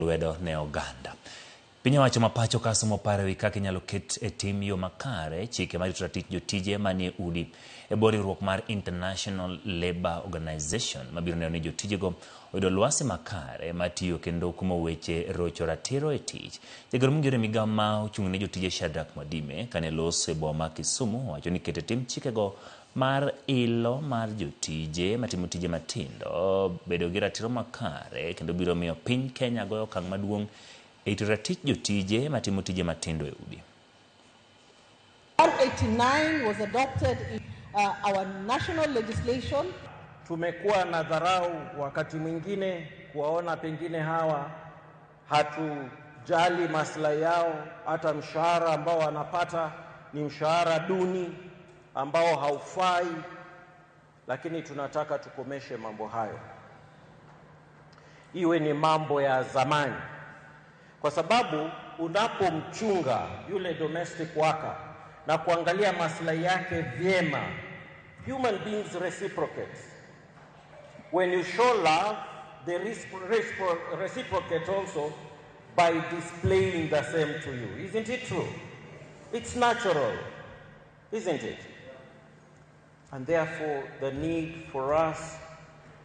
Lwedo ne oganda. Piny owacho ma pacho ka somo paro ewi kaka inyalo ket e tim yo makare chike marito ratich jotije manie udi e bwo riwruok mar International Labour Organization mabiro neno ni jotijego oyudo lwasi makare mar tiyo kendo kumo weche rocho ratiro e tich. Jagoro mong'ere e migawo ma ochung' ne jotije Shadrack Mwadime kane loso e boma ma Kisumu owacho ni keto e tim chikego mar ilo mar jotije matimo tije matindo bedo gi ratiro makare kendo biro miyo piny Kenya goyo okang' maduong' e rito ratich jotije matimo tije matindo e udi. 189 was adopted in our national legislation. Tumekuwa na dharau wakati mwingine kuwaona pengine hawa hatujali maslahi yao, hata mshahara ambao wanapata ni mshahara duni ambao haufai, lakini tunataka tukomeshe mambo hayo, iwe ni mambo ya zamani, kwa sababu unapomchunga yule domestic worker na kuangalia maslahi yake vyema, human beings reciprocate. When you show love, they reciprocate also by displaying the same to you. Isn't it true? It's natural, isn't it? And therefore, the need for us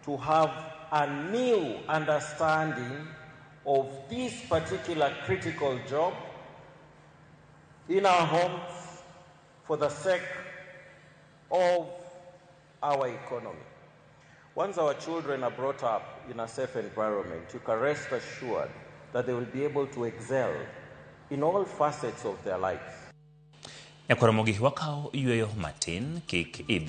to have a new understanding of this particular critical job in our homes for the sake of our economy. Once our children are brought up in a safe environment, you can rest assured that they will be able to excel in all facets of their lives. Nyakwar Ramogi wakawo yueyo matin kik idhi.